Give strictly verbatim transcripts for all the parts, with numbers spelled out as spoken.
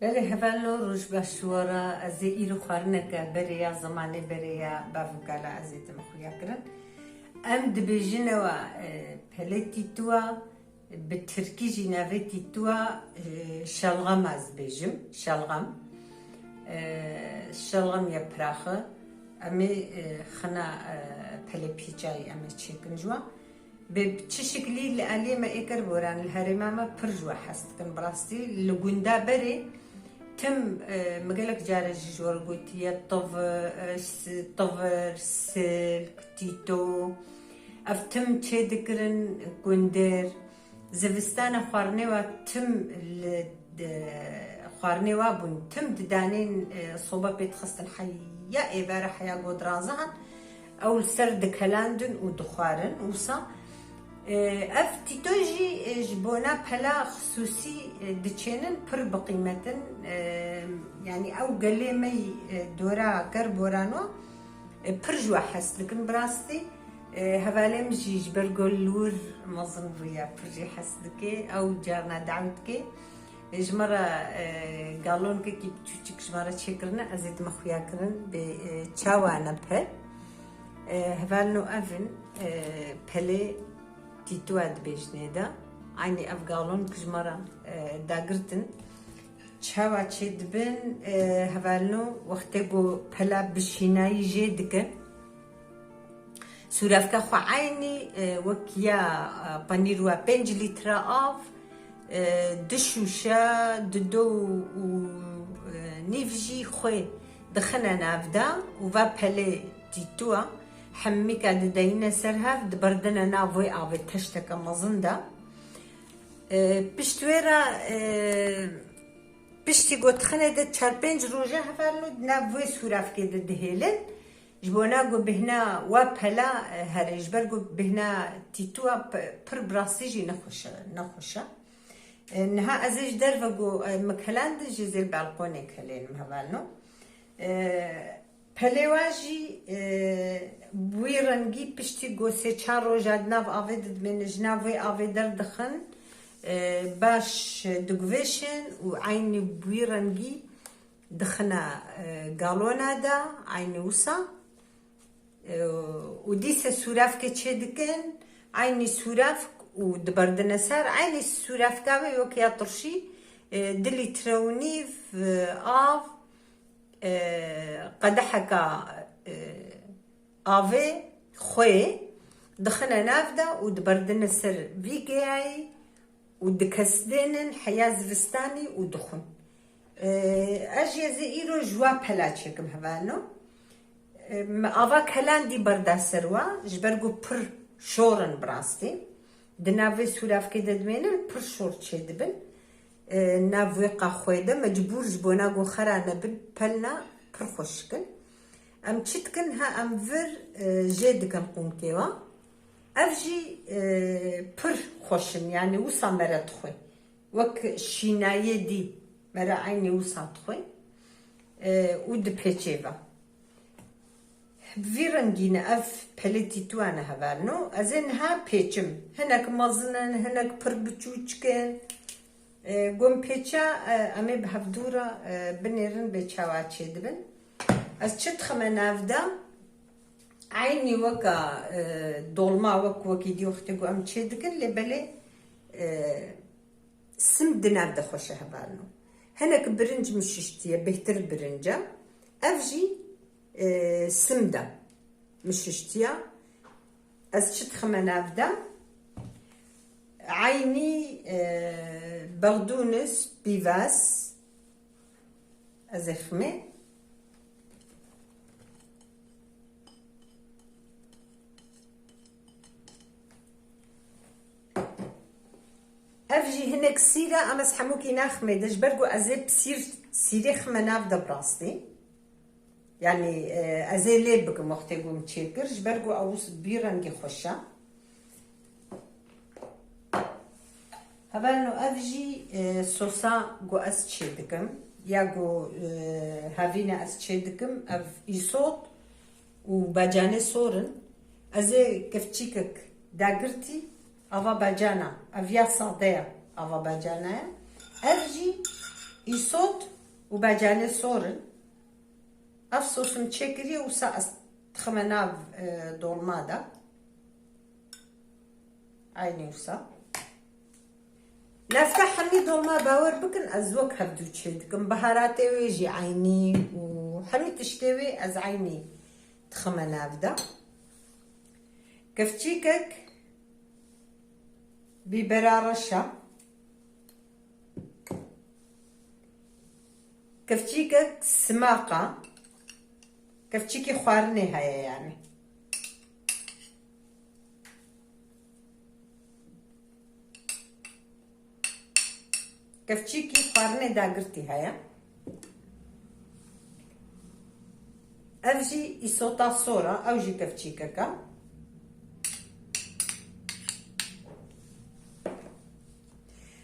Belê hevalno, roj baş ji we re. Ez ê îro xwarineke berê ya, zemanê berê ya, bav û kala ez ê dime xuya kirin. Em dibêjine we, e, pelê tîtuwa, bi tirkî jî navê tîtuwa, e, şalgam ez dibêjim, şalgam. E, şalgam ya piraxi. Em ê, e, xina, e, pelê pîçayî em ê çêkin ji we. Bi çi şiklî li aliyê me ê kerboran li herêma me pir ji we hes dikin. Bi rastî li gunda berê tim, e, min gelek care jî ji we re gotiye, tiv, e, s-, tivir, silk, tîto. Ev tim çê dikirin gundir. Zivistana xwarinê wa tim li, di, xwarinê wa bûn. Tim didanên, e, soba pê dixistin heya êvara heya godirazihan. Ew li ser dikelandin û dixwarin. Wisa, e, ev tîto jî, e, ji bona pela xisûsî, e, diçênin, pir bi qîmet in. E, yanî ew gelê me yî, e, dora kerboran wa, e, pir ji we hes dikin bi rastî. E, hevalê min jî ji ber ku li wir mezin bûye, pir jî hes dike. Ew carna dawet dike. Ji me re, e, galonekekî biçûçik ji me re çêkirine, ez ê dime xuya kirin bê, e, çawa ne pe. E, hevalno ev in, e, pelê tîtuwa dibêjinê de. Eynî ev galonek ji me re, e, dagirtin. Çawa çê dibin, e, hevalno wextê ku pela bi şînayî jê dikin. Sûrafka xwe eynî, e, wek ya, e, penîr wa pênc lître av, e, du şûşe, dido û, e, nîv jî xwê dixine nav de û va pelê tîtuwa hemîka dideyine ser hev, diberdine nav wê avê teşteke mezin de. E, pişt wê re, e, piştî ku dixine de çar pênc roje hevalno di nav wê sûrafkê de dihêlin. Ji bona ku bêhna wa pela, e, here, ji ber ku bêhna tîtuwa p-, pir bi rastî jî nexweş e, nexweş e. E, niha ez ê ji derve ku, e, min kelandin jî zêl balkonê kelênim hevalno. E, pelê wa jî, e, bi wî rengî piştî ku sê çar roja di nav avê de dimêne, ji nav wê avê derdixin, e, baş diguvêşin û eynî bi wî rengî dixine, e, galona de, eynî wisa. E, û dîse sûrafkê çê dikin, eynî sûrafk û diberdine ser, eynî sûrafka wê wek ya tirşî, e, du lître û nîv, e, av, e, qedeheka, e, avê xwê dixine nav de û diberdine ser vî geyayî û dikesdênin heya zivistanî û dixwin. E, ez jî ez ê îro ji wa pela çêkim hevalno. E, me ava kelandî berda ser wa, ji ber ku pir şor in bi rastî. Di nav vê sûrafkê de dimênin, pir şor çêdibin. E, nav wê qaxwê de mecbûr ji bona ku xera nebin, pelna pir xweşik in. Em çi dikin, ha em vir, e, jê dikin qûnkê wa. Ev jî, e, pir xweş in, yanî wisa mere dixwe. Wek şînayê dî, mere eynî wisa dixwe, e, û dipêçê ve. Bi vî rengî ne ev pelê tîtuwa ne hevalno. Ez ê niha pêçim. Hinek mezin in, hinek pir biçûçik in. E, gom pêça, e, em ê bi hevdû re, e, binêrin bê çawa çêdibin. Ez çi dixime nav de? Eynî weka, e, dolma, wek wekî dî wextê ku em çê dikin, lê belê, e, sim di nav de xweş e hevalno. Hinek birinc min şiştiye, bêhtir birinc e. Ev jî, e, sim de min şiştiye. Ez çi dixime nav de? Eynî, e, bexdûnis, pîvaz. Ez ê ximê. Ev jî hinek sîr e, ama ez hemûkî naximê de, ji ber ku ez ê bi sîr, sîrê xime nav de bi rastî. Yanî, e, ez ê lê bikim wextê ku min çêkir, ji ber ku ew bi vî rengî xweş e. Hevalno ev jî, e, sosa ku ez çê dikim, ya ku, e, havîna ez çê dikim, ev îsot û bacanê sor in. Ez ê kevçîkek dagirtî, ava bacana, ev ya sade ye, ava bacana ye. Ev jî Îsot û becelê sor in. Ev sosim çêkiriye, wisa ez dixime nav, e, dolma de. Eynî wisa. Nefte hemî dolma, bawer bikin, ez wek hevdû çê dikim. Biharatê wê jî eynî û hemî tiştê wê ez eynî dixime nav de. Kevçîkek bîbera reş e. Kevçîkek simaqa, kevçîkî xwarinê heye yani. Kevçîkî xwarinê dagirtî heye. Ev jî îsota sor e, ew jî kevçîkek e.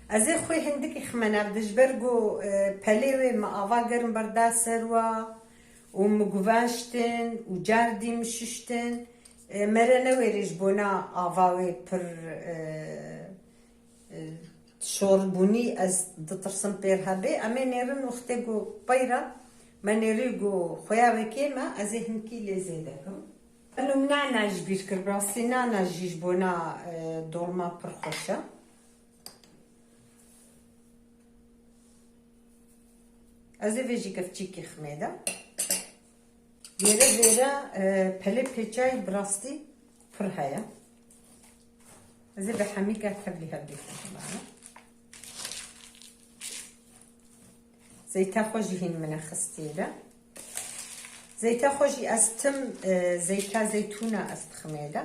Ez ê xwê hindikî xime nav de, ji ber ku, e, pelê wê me ava germ berda ser wa û mi guvaştin û cardî mi şiştin. E, mere newêrê ji bona ava wê pir, e, e, şorbûnî, ez ditirsim pêr hebe. Em ê nêrin wextê ku peyra me nêrî ku xweyavekê me, ez ê hinkî lê zêde kim. Eno min nana ji bîr kir, bi rastî nana jî ji bona, e, dolma pir xweş e. Ez ê vê jî kevçîkî ximê de. Vêre vêre, e, pelê pêçayî bi rastî pir heye. Ez ê bi hemî ke tevlî hevdî ximê. Zeyta xwe jî hîn min e xistî de. Zeyta xwe jî ez tim, e, zeyta zeytûna ez diximê de.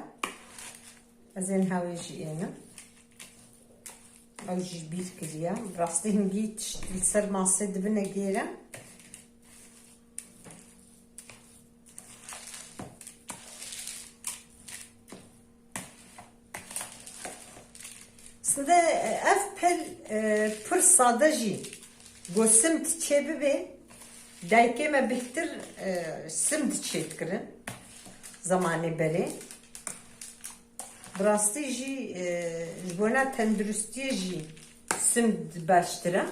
Ez ê niha wê jî ênim. Ew jî bîr kiriye. Bi rastî hingî tişt li ser masê dibine gêre. Aslında, e, ev pel, e, pir sade jî, go simd çê bibe, dayikê me bêhtir, e, simd çêdikirin zemanê berê. Bi rastî jî, e, ji bona tenduristiyê jî simd baştir e.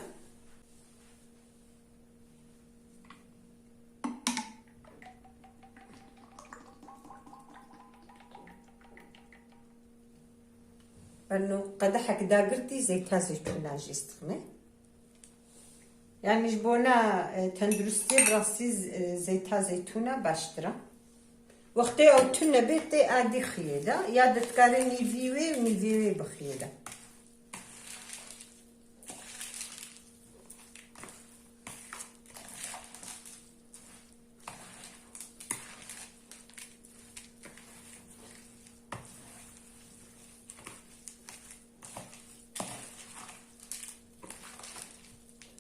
Beno qedehek dagirtî zeyta zeytûna jî stixme. Yani ji bona, e, tenduristiyê bi rastî z-, e, zeyta zeytûna baştir e. Wextê ew tune bê tê adî xiyê de, ya de dikarê nîvî wê û nîvê wê bixiyê de.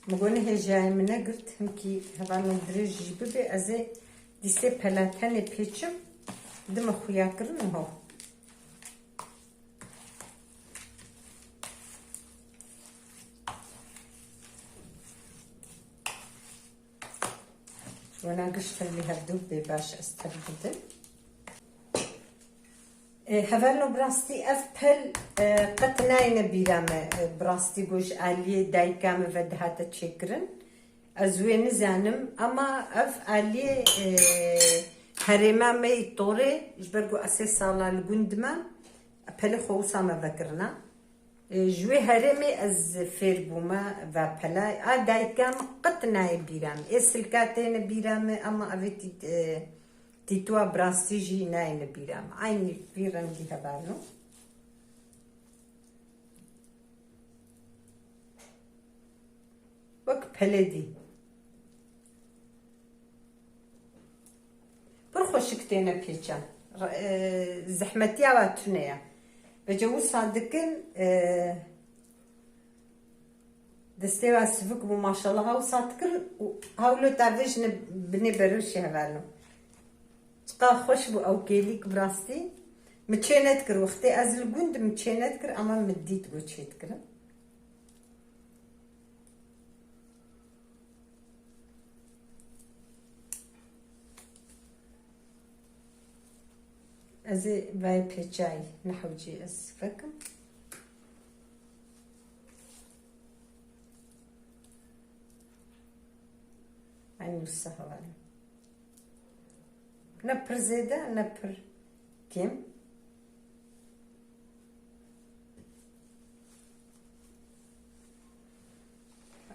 Min got, hêjayê min negirt, hinkî hevalno dirêj jî bibe, ez ê dîsê pelatenê pêçim, dime xuya kirin û ho. Wena gişt tevlî hevdû bê baş ez tev bidim. E, hevalno bi rastî ev pel, e, qet nayêne bîra me, e, bi rastî ku ji aliyê dayika me ve dihate çêkirin. Ez wê nizanim, ama ev aliyê, e, herêma me yê Torê, ji ber ku ez sê sala li gund me, pelê xwe wisa me vekirina. E, ji wê herêmê ez fêr bûme ve pela. A dayika min qet nayê bîra min. Ê silka têne bîra min, ama evê tî-, e, tîtuwa bi rastî jî nayêne bîra min. Eynî vî rengî hevalno. Wek peledî. Pir xweşik têne pêçan. Re-, e, zehmetiya wa tune ye. Vêca wisa dikin, e, destê wa sivik bû, maşallah, wisa dikin û hewlo ta vê jine binê berûşê hevalno. Çiqa xweş bû ew kêlîk bi rastî. Min çê nedikir wextê ez li gund, min çê nedikir, ama min dît ku çê dikirin. Ez ê vay pêçayî nehewcî ez vekim. Wisa hevalno. Ne pir zêde, ne pir kêm.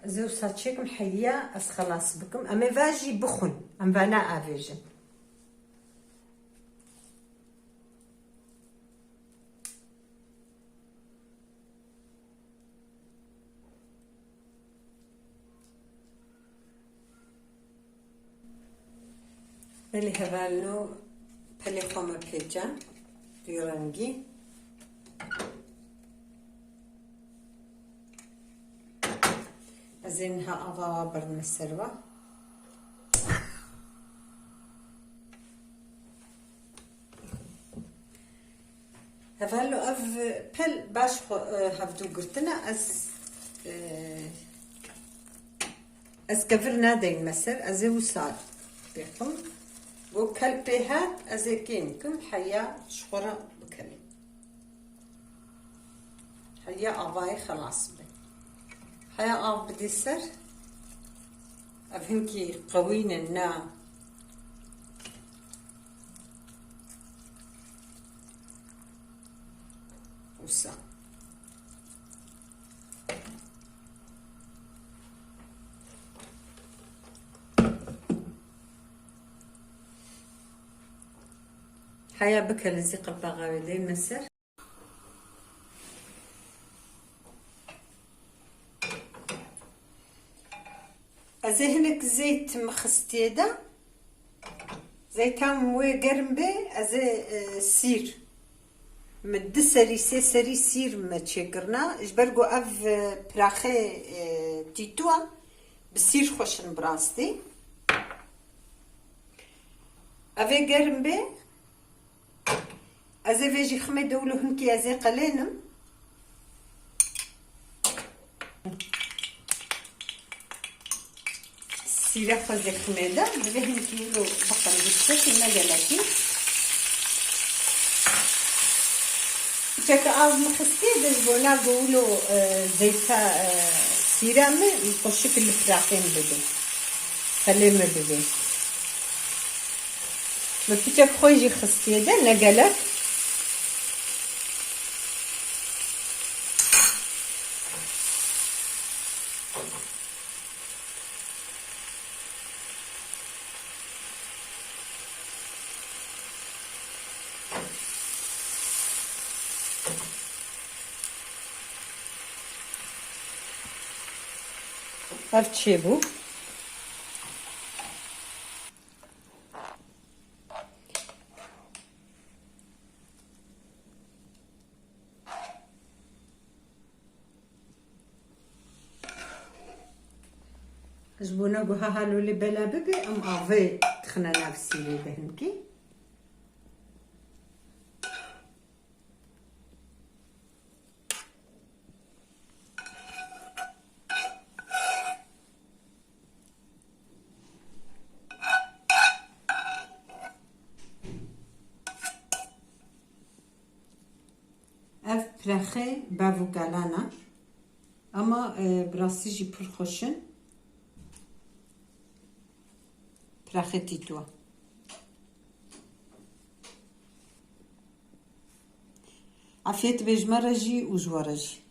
Ez ê wisa çêkim, heya ez xelas bikim. Em ê va jî bixwin. Em va neavêjin. Belê hevalno, pelê xwe me pêça vî rengî. Ez ê niha ava wa berdime ser wa. Hevalno, ev pel baş xwe, e, hevdû girtine. Ez, e, ez kevir nadeyme ser. Ez ê wisa pêxim. Go kel pê hat, ez ê kêm kim, heya ji xwe re bikelê. Heya avayê xelas be. Heya av bidê ser. Ev hinkî qewî ne, na. Wisa. Heya bike li zî qirpaxa wê deyme ser. Ez ê hinek zeyt min xistiye de. Zeyta min wê germ bê, ez ê, e, sîr. Min du serî, sê serî sîr me çêkirina. Ji ber ku ev, e, piraxê, e, tîtû e, bi sîr xweş in bi rastî. Ev ê germ bê. Ez ê vê jîximê de wilo hinkî ez ê qelênim. Sîre xwe zêximê de, divê hinkî wilo biqin, bi tiştekî ne gelekî. Çeke av min xistiye de ji bona ku wilo, e, zeyta, e, sîra min xweşik li piraxê min bibê. Pelê min bibê. Min piçek xwe jî xistiye de, ne gelek. Ev çêbû. Ji bona ku ha halolê bela bibe, em avê dixine nav sîrê de hinkî. Ev piraxê bav û kalan e. Ama, e, bi rastî jî pir xweş in. Piraxê tîtû e. Afiyet be ji me re jî û ji we re jî.